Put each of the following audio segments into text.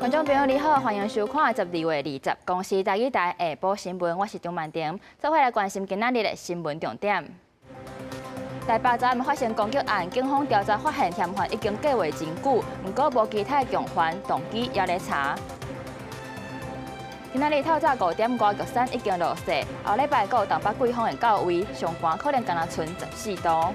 觀眾朋友你好，歡迎收看12月20公視台語台下晡新聞，我是張曼婷，做伙來關心今仔日的新聞重點。台北昨暗發生攻擊案，警方調查發現嫌犯已經計劃真久，毋過無其他共犯，動機猶咧查。今仔日透早5點外，玉山已經落雪，後禮拜閣有東北季風會到位，上寒可能干焦賰14度。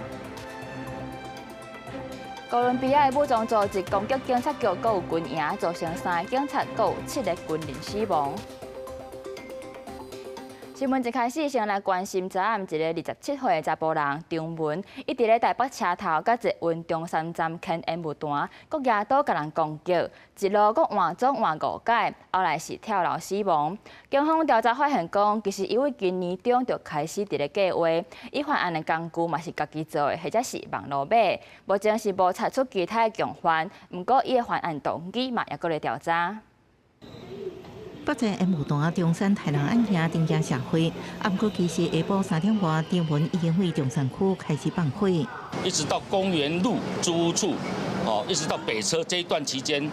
哥倫比亞的武裝組織攻擊警察局，閣有軍營，造成三个警察，閣有七个軍人死亡。新聞一開始，先來關心昨暗一个27歲的查埔人張文，伊佇咧台北車頭佮捷運中山站牽煙霧彈，閣舉刀共人攻擊，一路閣換裝換五擺，後來是跳樓死亡。警方調查發現講，其實伊對今年中就開始佇咧計劃，伊犯案的工具嘛是家己做的，或者是網路買。目前是無查出其他的共犯，毋過伊的犯案動機嘛猶閣咧調查。北捷煙霧彈中山刣人案件震驚社會，啊，毋過其實下晡3點外，張文已經對中山區開始放火，一直到公園路租屋處，哦，一直到北車這一段期間，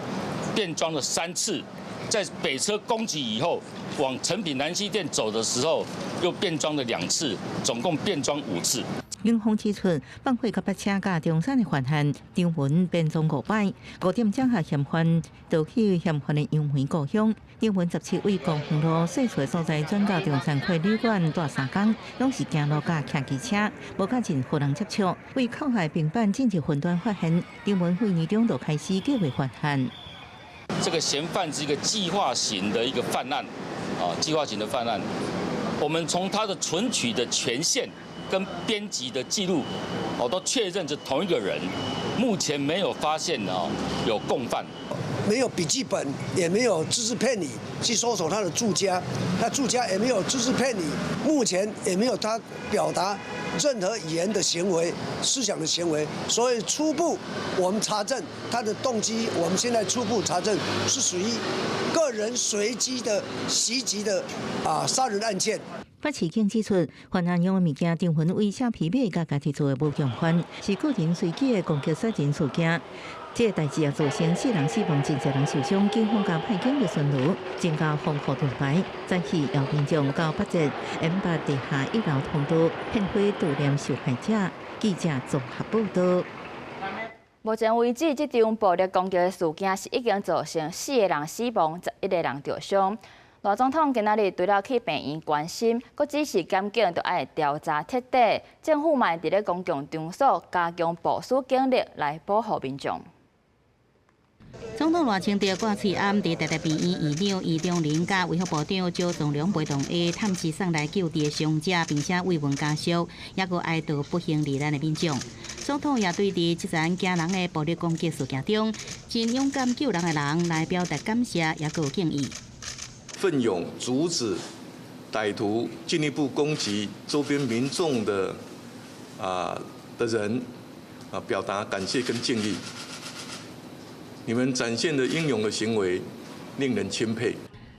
變裝了三次，在北車攻擊以後，往誠品南西店走的時候，又變裝了兩次，總共變裝五次。警方指出，放火佮北車佮中山的犯案，張文變裝五擺，5點鐘下嫌犯逃去嫌犯的楊梅故鄉。張文17對光復路細厝所在轉到中山區旅館蹛3工，攏是行路佮騎機車，無佮任何人接觸。為扣害平板進入雲端發現，張文去年中就開始計劃犯案。這個嫌犯是一個計劃型的一個犯案，啊，計劃型的犯案。我們從他的存取的權限跟編輯的記錄，哦，都確認是同一個人。目前沒有發現哦有共犯，沒有筆記本，也沒有隻字片語去搜索他的住家，他住家也沒有隻字片語，目前也沒有他表達任何語言的行為、思想的行為，所以初步我們查證他的動機，我們現在初步查證是屬於個人隨機的襲擊的啊殺人案件。北市警指出，犯案用的物件張文為蝦皮買，佮家己做的無共犯，是個人隨機的攻擊殺人事件。這個代誌也造成四人死亡，真濟人受傷。警方共派警力巡邏，增加防護盾牌，早起邀民眾到北捷 M8地下一樓通道獻花悼念受害者。記者綜合報道。目前為止，這場暴力攻擊的事件是已經造成四個人死亡，11個人著傷。賴總統今仔日除了去病院關心，閣指示檢警著愛調查徹底，政府嘛會佇咧公共場所加強部署警力來保護民眾。總統賴清德掛喙罨佇台大病院院長余忠仁佮衛福部長周宗良陪同下探視送來救治的傷者，並且慰問家屬，猶閣哀悼不幸罹難的民眾。總統也對佇這場驚人的暴力攻擊事件中，真勇敢救人的人來表達感謝，猶閣有敬意。奮勇阻止歹徒進一步攻擊周邊民眾的人啊，表達感謝跟敬意。你們展現的英勇的行為，令人欽佩。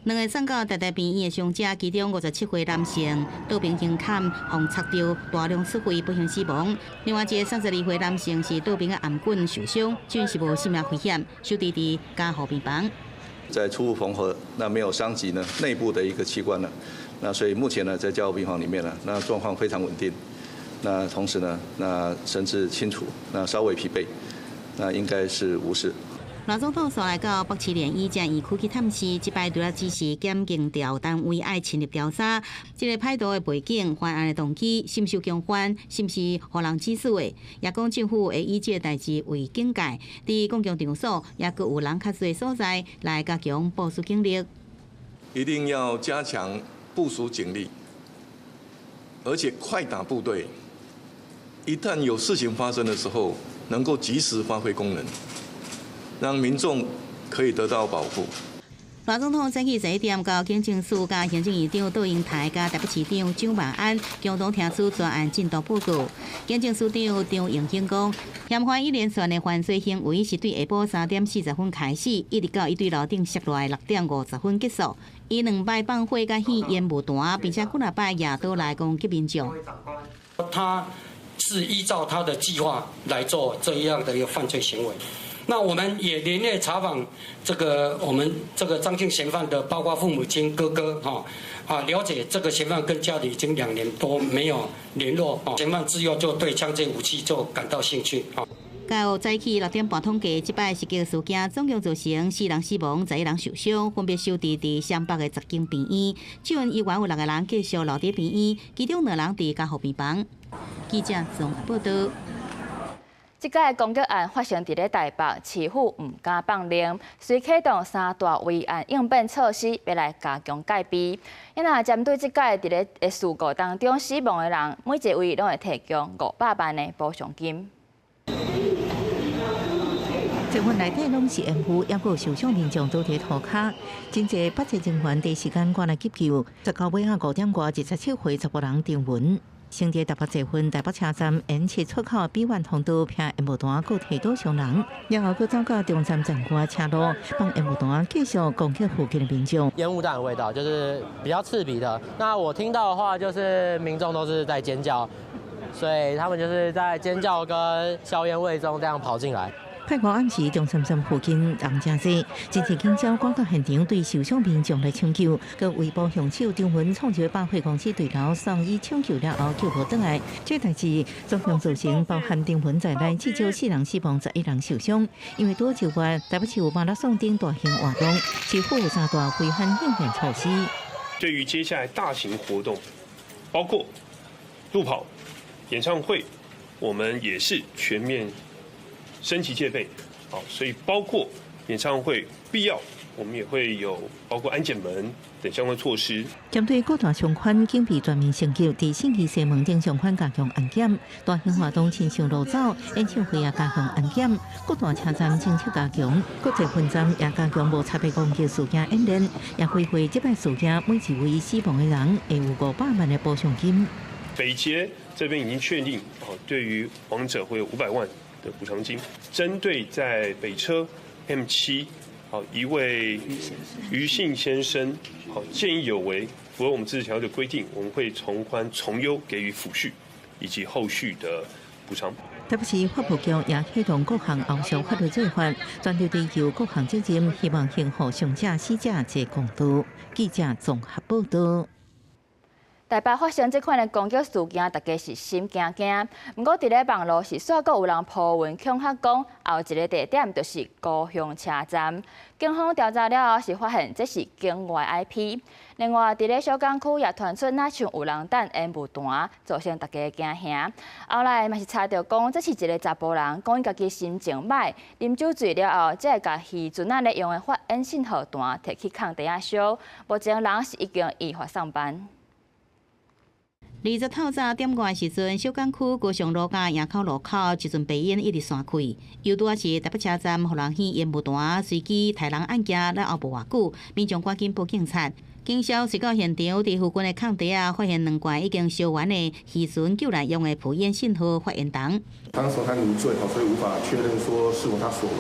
兩个送到台大病院的傷者，其中57歲男性，刀兵胸坎予插著大量出血，不幸死亡。另外一个32歲男性是刀兵的頷頸受傷，暫時無性命危險，收治佇加護病房。在初步縫合，那沒有傷及呢內部的一個器官呢，那所以目前呢在加護病房裡面呢，那狀況非常穩定，那同時呢，那神志清楚，那稍微疲憊，那應該是無事。賴總統煞來到北市聯醫這院區去探視，這擺除了指示檢警調單位愛深入調查，這個歹徒的背景、犯案的動機、是毋是共犯、是毋是予人指使的，也講政府會以這個代誌為警戒，佇公共場所猶閣有人較濟所在來加強部署警力。一定要加強部署警力，而且快打部隊，一旦有事情發生的時候，能夠及時發揮功能。讓民眾可以得到保護。賴總統早起11點，到警政署佮行政院長杜英台佮台北市長蔣萬安共同聽取專案進度報告。警政署長張榮興講，嫌犯一連串的犯罪行為是對下晡3點40分開始，一直到伊對樓頂摔落來6點50分結束。伊兩擺放火佮掷煙霧彈，並且幾若擺舉刀來攻擊民眾。他是依照他的計劃來做這樣的一個犯罪行為。那我們也連夜查訪這個我們這個張姓嫌犯的，包括父母親、哥哥，哈，啊，了解這個嫌犯跟家裡已經2年多沒有聯絡。嫌犯自幼就對槍械武器就感到興趣。到早起6點半統計，這擺襲擊事件總共造成四人死亡、11人受傷，分別收治佇雙北的10間病院。這陣依然有六個人繼續留佇病院，其中兩人佇加護病房。記者綜合報道。這擺攻擊案發生佇咧台北，市府毋敢放任，遂啟動三大危案應變措施，欲來加強戒備。因若針對這擺佇咧事故當中死亡的人，每一位攏會提供500萬的補償金。捷運內底攏是煙霧，猶閣受傷民眾倒佇塗跤，真濟不濟人員第一時間趕來急救。19尾仔5點外，27歲查埔人張文，乘佇台北捷運台北車站 N7出口比苑通道，劈煙霧彈，閣提刀傷人，然後閣走到中山站外車路，放煙霧彈繼續攻擊附近的民眾。煙霧彈的味道就是比較刺鼻的。那我聽到的話，就是民眾都是在尖叫，所以他們就是在尖叫跟硝煙味中這樣跑進來。拜五暗時，中山站附近人誠濟，真濟警察趕到現場對受傷民眾來搶救，閣圍捕兇手張文創一個百貨公司對樓送醫搶救了後救無轉來。這代誌總共造成包含張文在內至少四人死亡，11人受傷。因為拄就月台北市有馬拉松等大型活動，市府有三大危險應變措施。對於接下來大型活動，包括路跑、演唱會，我們也是全面升級戒備，好，所以包括演唱會必要，我們也會有包括安檢門等相關措施。針對各大商圈警備全面升級，佇信義西門町商圈加強安檢，大型活動親像路走，演唱會也加強安檢，各大車站偵測加強，各捷運站也加強無差別攻擊事件演練，也規劃這擺事件每一位死亡的人會有500萬的補償金。北捷這邊已經確定，哦，對於亡者會有500萬的補償金，針對在北車 M7，好一位余姓先生，好見義勇為，符合我們自治條例的規定，我們會從寬從優給予撫恤以及後續的補償。台北市法務局也啟動各項後續法律做法，全力追究各項責任，希望還予傷者死者一個公道。記者綜合報道。台北發生這款的攻擊事件，大家是心驚驚。毋過，佇咧網路是煞閣有人 po 文恐嚇講，後一个地點就是高雄車站。警方調查了後是發現這是境外 IP。另外，佇咧小港區也傳出若像有人擲煙霧彈，造成大家驚嚇。後來嘛是查著講，這是一个查埔人，講伊家己心情䆀，啉酒醉了後，才會共漁船仔咧用的發煙信號彈提去空地仔燒。目前人是已經依法送辦。20透早點外時陣，小港區高雄路佮營口路口一陣白煙一直散開，又拄仔是台北車站予人掷煙霧彈，隨機刣人案件了後無偌久，民眾趕緊報警察。警消隨到現場，佇附近的空地仔發現兩罐已經燒完的漁船救難用的撲煙信號發煙筒。當時他迷醉，所以無法確認說是否他所為。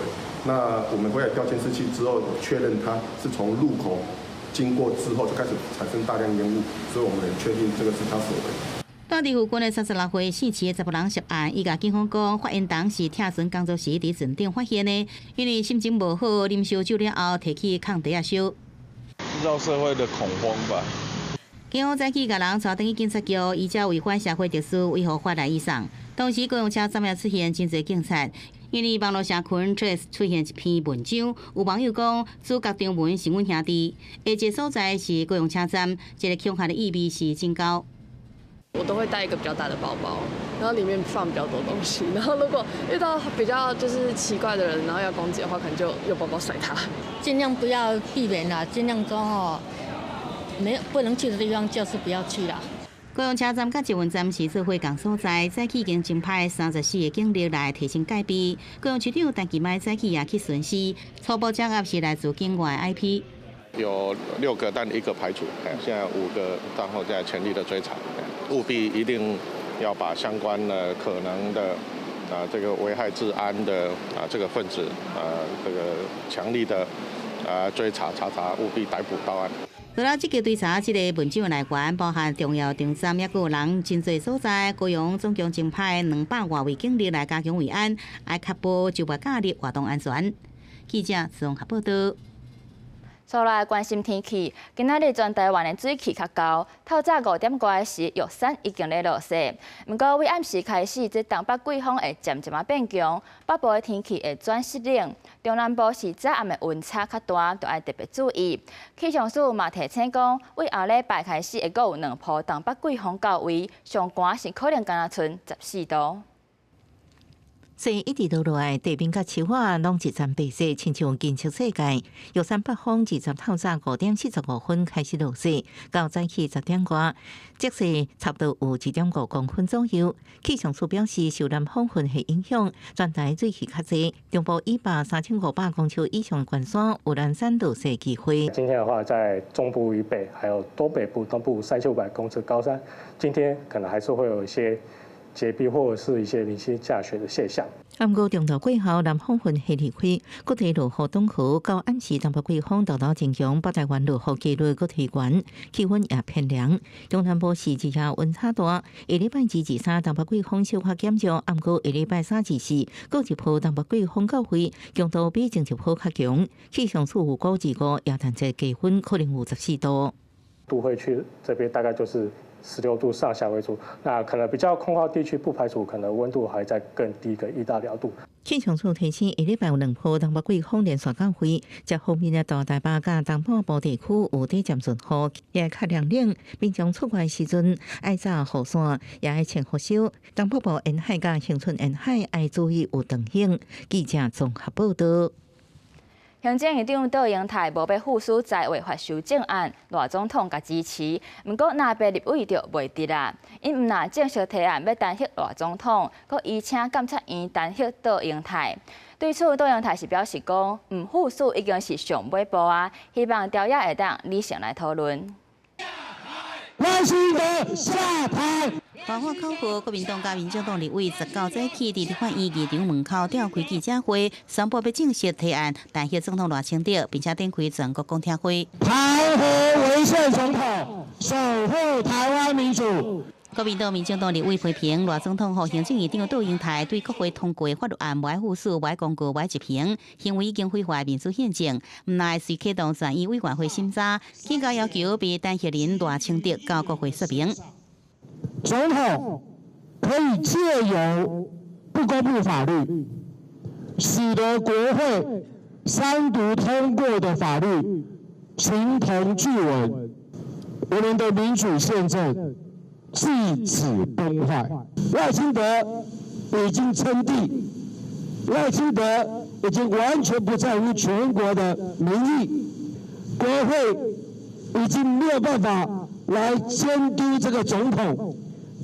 那我們回來調監視器之後，確認他是從路口經過之後就開始產生大量煙霧，所以我們確定這個是他所為。住佇附近的36歲姓齊的查埔人涉案，伊共警方講，發煙筒是拆船工作時佇船頂發現的，因為心情無好，啉燒酒了後，提去空地仔燒，製造社會的恐慌吧。警方早起共人帶轉去警察局，依照違反社會秩序、維護法來移送。當時高雄車站也出現真濟警察，因為網路社群 Threads 出現一篇文章，有網友講主角張文是阮兄弟，下一個所在是高雄車站，這個恐嚇的意味是真高。我都會帶一個比較大的包包，然後裡面放比較多東西。然後如果遇到比較就是奇怪的人，然後要攻擊的話，可能就用包包甩他。盡量不要避免啦，盡量說哦，沒有不能去的地方就是不要去啦。高雄車站佮捷運站是做伙仝所在，早起已經增派34個警力來提升戒備。高雄市長陳其邁早起也去巡視，初步掌握是來自境外 IP。有六個，但一個排除，現在五個帳號在全力的追查，務必一定要把相關的可能的啊這個危害治安的啊這個分子啊這個強力的啊追查查查，務必逮捕到案。除了積極追查這个文章來源，包含重要場站，抑閣有人真濟所在，高雄總共增派200外位警力來加強維安，愛確保周末假日活動安全。記者綜合報道。紲來關心天氣，今仔日全台灣的水汽較厚。透早5點外時，玉山已經咧落雪。毋過，為暗時開始，這東北季風會漸漸仔變強，北部的天氣會轉濕冷。中南部是早暗的溫差較大，著愛特別注意。氣象署嘛提醒講，為後禮拜開始會閣有兩波東北季風到位，上寒是可能干焦賰14度。雪一直落落來，地面佮樹仔攏一層白雪，親像金色世界。玉山北峰20透早5點45分開始落雪，到早起10點外，積雪差不多有1.5公分左右。氣象署表示，受南方雲系影響，全台水汽較濟，中部以北3500公尺以上懸山有南山落雪機會。今天的話，在中部以北，還有東北部、東部3500公尺高山，今天可能還是會有一些結冰或者是一些零星降雪的現象。毋過中晝過後，南方雲系離開，各地落雨東河到暗時東北季風到達增強，北台灣落雨幾率閣提懸，氣溫也偏涼。中南部是日夜溫差大，下禮拜二、二三東北季風小可減弱，毋過下禮拜三、二四，閣一波東北季風到位，強度比前一波較強。氣象署預估二五耶誕節氣溫可能有14度。都會區這邊大概就是16度上下為主，那可能比較空曠地區，不排除可能溫度還在更低個1到2度。氣象署提醒，下禮拜有兩波東北季風連續到位，這方面的大台北佮東半部地區有短暫陣雨，也較涼冷。民眾出外時陣愛紮雨傘，也愛穿雨衫。東北部沿海佮恆春沿海愛注意有長風。記者綜合報道。行政院長卓榮泰無欲副署在位法修正案，賴總統共支持。毋過藍白立委就袂佇啦，𪜶毋但正式提案欲彈劾賴總統，閣移請監察院彈劾卓榮泰。對此，卓榮泰是表示講，毋副署已經是上尾步啊，希望朝野會當理性來討論。賴清德下台。大喊口號，國民黨佮民進黨立委19早起佇立法院議場門口召開記者會，宣布欲正式提案彈劾總統賴清德，並且展開全國公聽會。彈劾違憲總統，守護台灣民主。國民黨、民進黨立委批評賴總統予行政院長卓榮泰對國會通過法律案無愛副署、無愛公告、無愛執行，行為已經毀壞民主憲政，毋但隨啟動全院委員會審查，更加要求被彈劾人賴清德到國會說明。總統可以借由不公布法律，使得國會三讀通過的法律形同具文，我們的民主憲政至此崩壞。賴清德已經稱帝，賴清德已經完全不在乎全國的民意，國會已經沒有辦法來監督這個總統，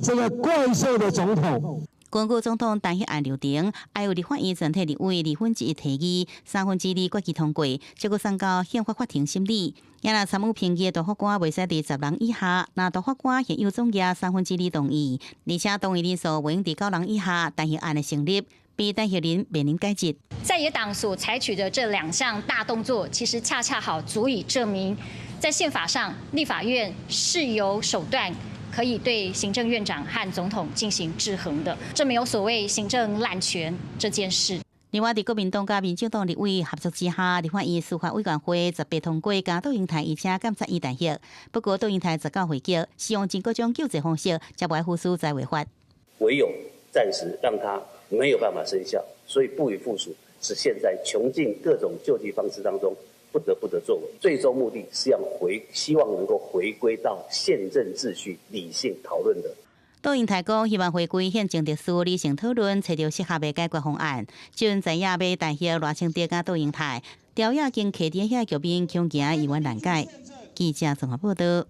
這個怪獸的總統。根據總統彈劾案流程，愛由立法院全體立委1/2提議，2/3決議通過，才閣送到憲法法庭審理。也若參與評議的大法官袂使佇10人以下，若大法官現有總額2/3同意，而且同意人數袂用佇九人以下，彈劾案會成立，被彈劾人面臨解職。在野黨所採取的這兩項大動作，其實恰恰好足以證明，在憲法上，立法院是有手段可以對行政院長和總統進行制衡的，這沒有所謂行政濫權這件事。另外，佇國民黨佮民進黨立委合作之下，立法院司法委員會18通過將卓榮泰移請監察院彈劾。不過，卓榮泰19回擊，使用盡各種救濟方式，才無愛副署在違法。唯有暫時讓他沒有辦法生效，所以不予副署是現在窮盡各種救濟方式當中不得不的作為。最終目的是要回，希望能夠回歸到憲政秩序、理性討論的。卓榮泰講，希望回歸憲政秩序，理性討論，揣著適合的解決方案。這陣在野欲彈劾賴清德佮卓榮泰，朝野間徛佇遐局面，恐驚猶原難解。記者綜合報道。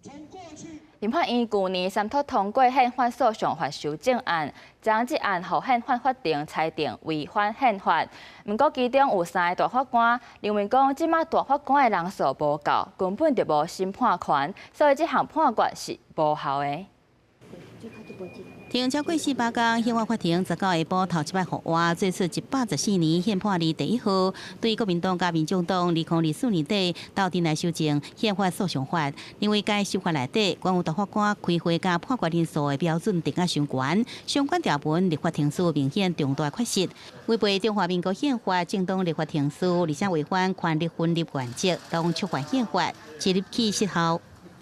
立法院舊年三讀通過憲法訴訟法修正案，將這案予憲法法庭裁定違反憲法。毋過其中有三个大法官認為講，這馬大法官的人數無夠，根本就無審判權，所以這項判決是無效的。停超過400工，憲法法庭19下晡頭一擺復活，做出114年憲判例第一號，對國民黨佮民眾黨2024年底鬥陣來修正憲法訴訟法，認為該修法內底關於大法官開會佮判決人數的標準定較傷懸，相關條文立法程序明顯重大缺失，違背中華民國憲法正當立法程序，而且違反權力分立原則，攏觸犯憲法，即日起失效。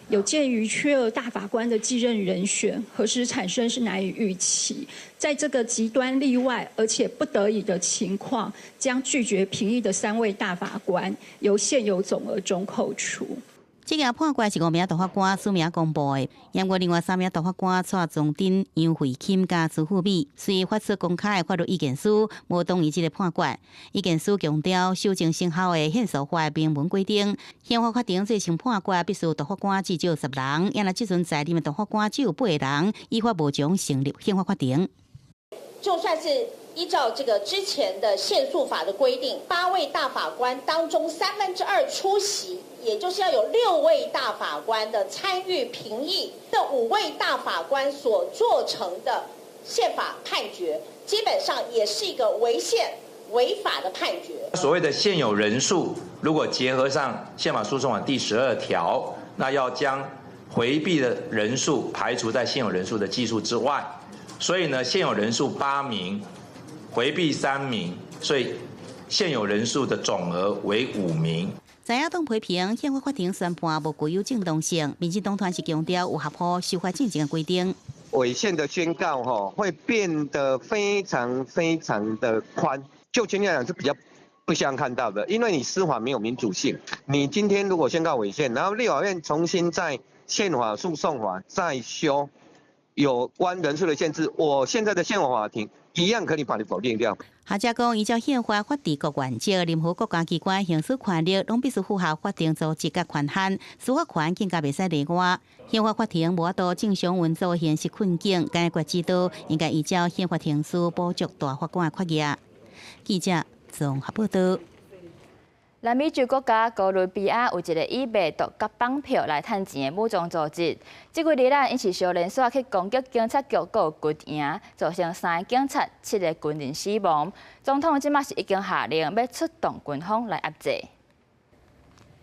有鑑於缺額大法官的繼任人選何時產生是難以預期，在這個極端例外而且不得已的情況，將拒絕評議的三位大法官由現有總額中扣除。這個判決是五名大法官署名公布的，不過另外三名大法官蔡宗珍、楊惠欽佮朱富美，隨發出公開的法律意見書，無同意這個判決。意見書強調，修正生效的憲訴法明文規定，憲法法庭做成判決必須大法官至少10人，抑若這陣在任的大法官只有八人，依法無權成立憲法法庭。就算是依照這個之前的憲訴法的規定，八位大法官當中2/3出席，也就是要有六位大法官的參與評議，這五位大法官所做成的憲法判決，基本上也是一個違憲違法的判決。所謂的現有人數，如果結合上憲法訴訟法第12條，那要將迴避的人數排除在現有人數的計數之外。所以呢，現有人數八名，迴避三名，所以現有人數的總額為五名。在野黨批評憲法法庭宣判無具有正當性，民進黨團是強調有合乎修法進程的規定。違憲的宣告，吼，會變得非常非常的寬。就今天來講是比較不希望看到的，因為你司法沒有民主性。你今天如果宣告違憲，然後立法院重新在憲法訴訟法再修有關人數的限制，我現在的憲法法庭一樣可以把你否定掉。學者講，依照憲法法治國原則，任何國家機關行使權力，攏必須符合法定組織佮權限，司法權更加袂使例外。憲法法庭無法度正常運作現實困境，解決之道應該依照憲法程序補足大法官的決議。記者綜合報道。南美洲國家哥倫比亞有一個以賣毒佮綁票來趁錢的武裝組織。這幾日來，𪜶是相連紲去攻擊警察局、閣有軍營，造成三個警察、七個軍人死亡。總統這馬是已經下令欲出動軍方來壓制。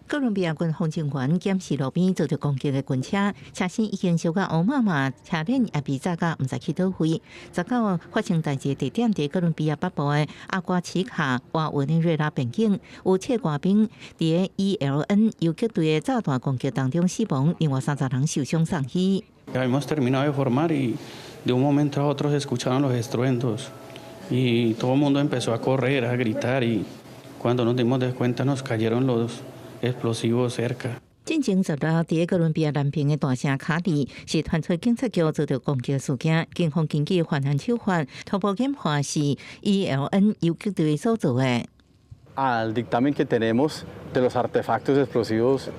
哥倫比亞軍方警員檢視路邊遭著攻擊的軍車，車身已經燒甲烏麻麻，車輪也被炸甲毋知去佗位。19發生代誌地點佇哥倫比亞北部的阿瓜奇卡倚委內瑞拉邊境，有七個兵佇 ELN 游擊隊的炸彈攻擊當中死亡，另外30人受傷送醫。 Habíamos terminado de formar y de un momento a otro se escucharon los estruendos y todo el mundo empezó a correr, a gritar y cuando nos dimos de cuenta nos cayeron los explosivos cerca。進前16佇哥倫比亞南邊的大城卡利，是傳出警察局遭著攻擊事件。警方根據犯案手法，初步研判是 ELN 游擊隊所做的。 Al dictamen que tenemos de los artefactos explosivos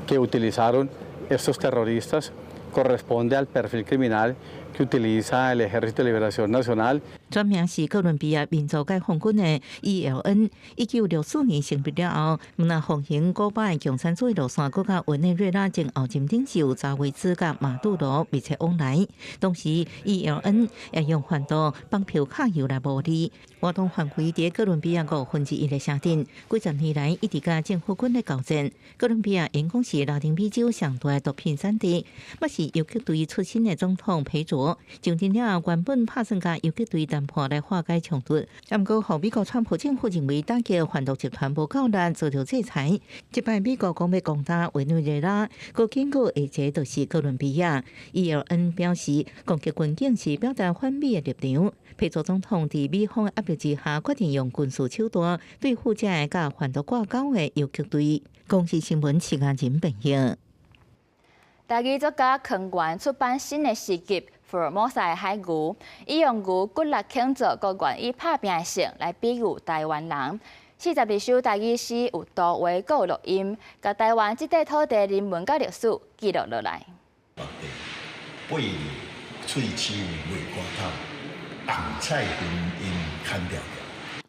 que utilizaron estos terroristas corresponde al perfil criminal que utiliza el Ejército de Liberación Nacional。專名是哥倫比亞民族解放軍的 ELN，1964年成立了後，毋但奉行古巴的共產主義路線，閣佮委內瑞拉前後任領袖查維茲佮馬杜羅密切往來。同時，ELN 也用販毒綁票卡油來牟利。活動範圍佇哥倫比亞1/5的城鎮，幾十年來一直佮政府軍咧交戰。哥倫比亞因講是拉丁美洲上大的毒品產地，嘛是游擊隊出身的總統裴卓上任了後，原本拍算佮游擊隊談判來化解衝突，毋過予美國川普政府認為打擊販毒集團無夠力，遭著制裁。這擺美國講欲攻打委內瑞拉，閣警告下一个就是哥倫比亞。ELN 表示，攻擊軍警是表達反美的立場。裴卓總統佇美方壓力之下，決定用軍事手段對付這个佮販毒掛鈎的游擊隊。公視新聞徐嘉仁編譯。台語作家康源出版新的詩集《福爾摩沙的海牛》，伊用牛骨力肯做，閣願意拍拚的性來比喻台灣人。42首台語詩有圖畫，閣有錄音，共台灣這塊土地人文佮歷史記錄落來。八日喙齒袂乾透，紅菜紅纓牽條條。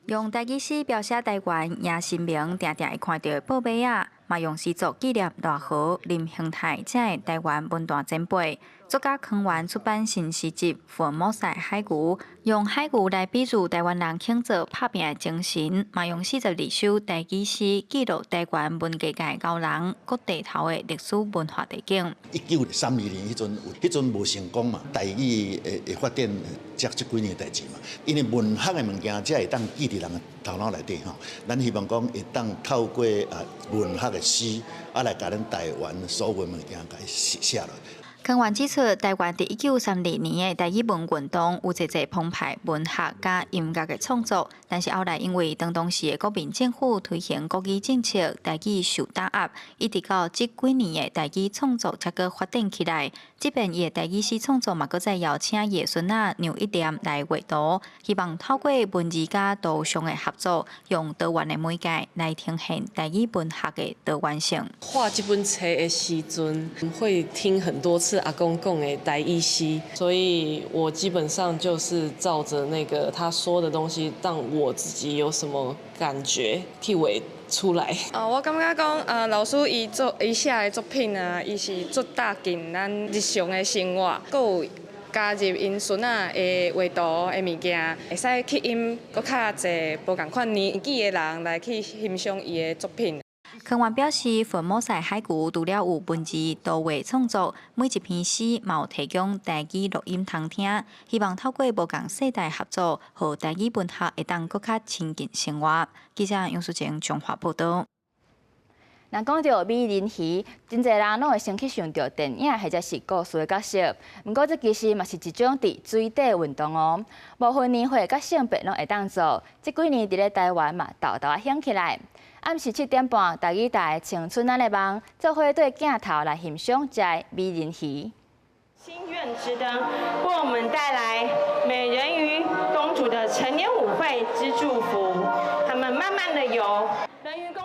用台語詩描寫台灣，迎新明定定會看著的報馬仔，嘛用詩作紀念賴和、林興泰這个台灣文壇前輩。作家康源出版新詩集《福爾摩斯海牛》，用海牛來比喻台灣人肯做拍拚的精神，嘛用42首台語詩記錄台灣文藝界高人閣地頭的歷史文化地景。1932年彼陣，彼陣無成功嘛，台語會發展這這幾年的代誌嘛，因為文學的物件才會當記佇人的頭腦內底吼。咱希望講會當透過啊文學的詩啊來共咱台灣所有的物件共伊寫寫落。康源指出，台灣佇1932年的台語文運動有濟濟澎湃文學佮音樂的創作，但是後來因為當時的國民政府推行國語政策，台語受打壓，一直到這幾年的台語創作才閣發展起來。這遍伊的台語詩創作嘛，閣再邀請伊的孫仔梁一念來畫圖，希望透過文字佮圖像的合作，用多元的媒介來呈現台語文學的多元性。畫這本冊的時陣，會聽很多次阿公講的台語詩，所以我基本上就是照着那個他說的東西，當我自己有什麼感覺去畫出來。我感覺講，老師伊作伊寫的作品啊，伊是足貼近咱日常的生活，閣有加入𪜶孫仔的畫圖的物件，會使吸引閣較濟無仝款年紀的人來去欣賞伊的作品。康源表示，福爾摩斯海牛除了有文字圖畫創作，每一篇詩嘛有提供台語錄音通聽，希望透過無仝世代合作，予台語文學會當閣較親近生活。記者楊淑靜彰化報導。若講著美人魚，真濟人攏會先去想著電影或者是故事的角色。毋過這其實嘛是一種佇水底運動哦，無分年歲佮性別攏會當做。這幾年佇咧台灣嘛，沓沓仔興起來。暗時7點半，台語台青春咱的夢，做伙對鏡頭來欣賞這个美人魚。心願之燈為我們帶來美人魚公主的成年舞會之祝福。他們慢慢的游。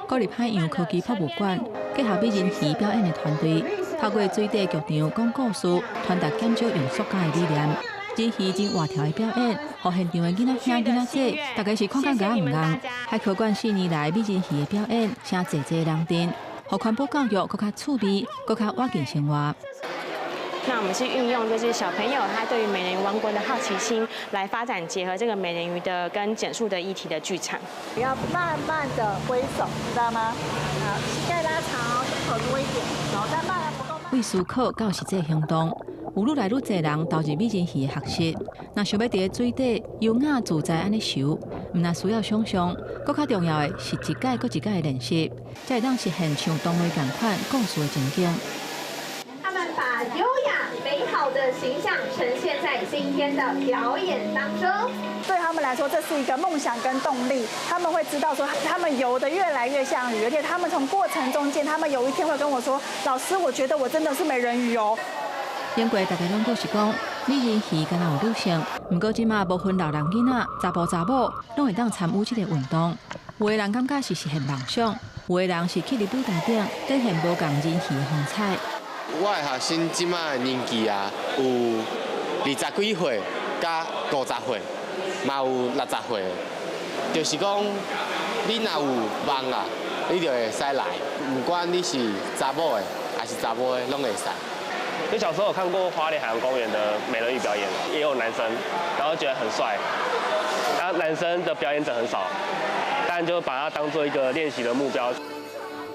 國立海洋科技博物館結合美人魚表演的團隊，透過水底劇場講故事，傳達減少用塑膠的理念。人魚真活跳的表演，予現場的囡仔兄囡仔姊，大家是看甲額毋頷。海科館4年來美人魚的表演，誠濟濟人陣，予環保教育閣較趣味，閣較貼近生活。那我們是運用就是小朋友他對於美人魚王國的好奇心來發展，結合這個美人魚的跟減塑的議題的劇場。要慢慢的揮手，知道嗎？好，膝蓋拉長，胸口多一點，然後再慢慢不夠慢。為思考到實際行動，有愈來愈濟人投入美人魚的學習。若想欲佇水底優雅自在按呢游，毋但需要想像，閣較重要的是一擺閣一擺的練習，才會當實現像動畫仝款故事的情景。他們把優雅美好的形象呈現在今天的表演當中。對他們來說，這是一個夢想跟動力。他們會知道說，他們游得越來越像魚，而且他們從過程中間，他們有一天會跟我說：“老師，我覺得我真的是美人魚哦。” 經過大家攏閣是講，美人魚敢若有女性，毋過這馬無分老人囡仔、查埔查某，攏會當參與這个運動。有的人感覺是實現夢想，有的人是去佇舞台頂展現無仝人魚的風采。我的學生這馬年紀啊，有20幾歲佮50歲，嘛有60歲。就是講，你若有夢啊，你就會使來，毋管你是查某的還是查埔的，攏會使。就小時候有看過花蓮海洋公園的美人魚表演，也有男生，然後覺得很帥。然後男生的表演者很少，但就把它當做一個練習的目標。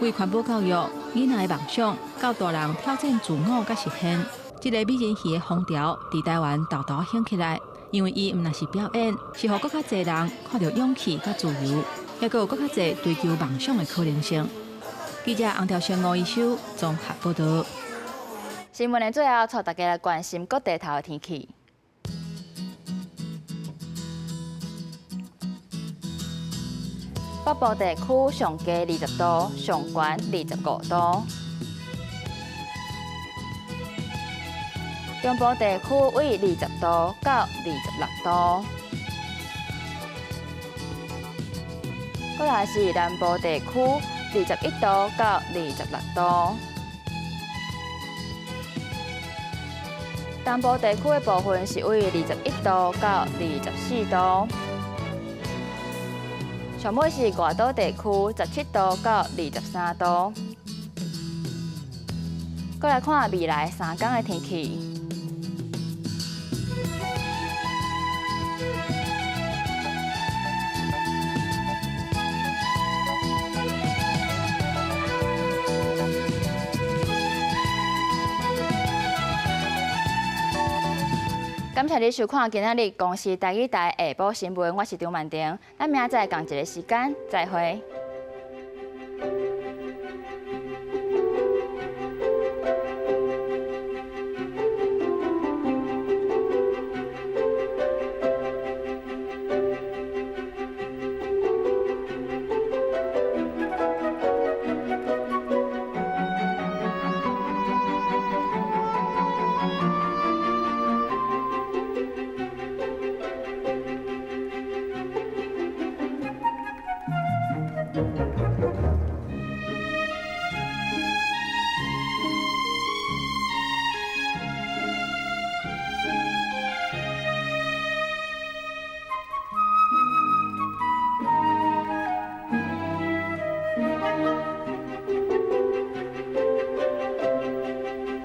為環保教育，囡仔的夢想到大人挑戰自我佮實現，這个美人魚的風潮佇台灣沓沓興起來，因為伊毋但是表演，是予閣較濟人看著勇氣佮自由，抑閣有閣較濟追求夢想的可能性。記者洪兆生、吳一修綜合報導。新聞的最後，帶大家來關心各地頭的天氣。北部地區上低20度，上懸25度。中部地區為20度到26度。過來是南部地區21度到26度。東部地區的部分是為21度到24度。上尾是外島地區17度到23度。過來看未來3天的天氣。感謝你收看今仔日公視台語台下晡新聞，我是張曼婷，咱明仔載仝一个時間再會。